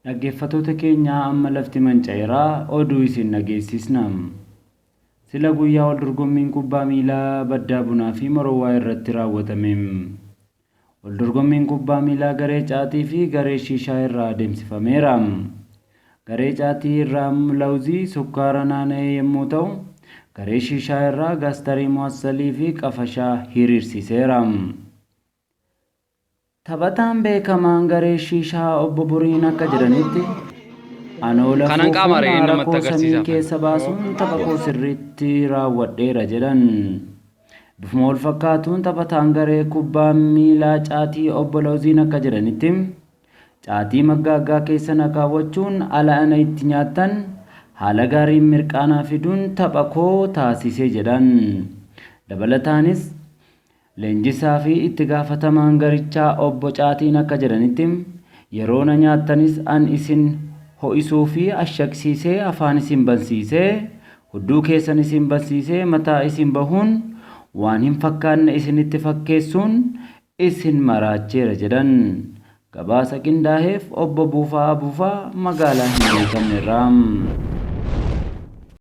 Dhaggeeffattoota keenya, amma lafti manca'eera, oduu isin dhageessisna. Sila guyyaa wal dorgommiin kubbaa miilaa Baddaa Bunaa fi Morowwaa irratti raawwatame. Wal dorgommiin kubbaa miilaa garee Caatii fi garee Shiishaa irraa adeemsifameera. Garee Caatii irraa Lawuzii Sukkaara Naana'ee yommuu ta'u, garee Shiishaa irraa Gaastarii Mo'assalii fi Qafashaa hiriirsiseera. Taphataan beekamaan garee Shiishaa Obbo Buriin akka jedhanitti, anoo Kanan qaama lafuufuun re'ee aara namatti koo samii agarsiisa. keessa baasuun tapha koo sirriitti raawwadheera jedhan. Bifuma wal fakkaatuun taphataan garee kubbaa miilaa Caatii Obbo Lawuziin akka jedhanitti, caatii maggaaggaa keessa na kaawwachuun ala ana itti nyaattan haala gaariin mirqaanaa fiduun tapha koo taasise jedhan. Dabalataanis leenjisaa fi itti gaafatamaan garichaa Obbo Caatiin akka jedhanitti, yeroo na nyaattanis an isin ho'isuu fi ashaqsiisee afaan isin bansiisee, hudduu keessan isin bansiisee, mataa isin bahuun waan hin fakkaanne isinitti fakkeessuun isin maraacheera jedhan. Gabaasa qindaaheef Obbo Buufaa Abuufaa magaalaa hin beekamne irraa.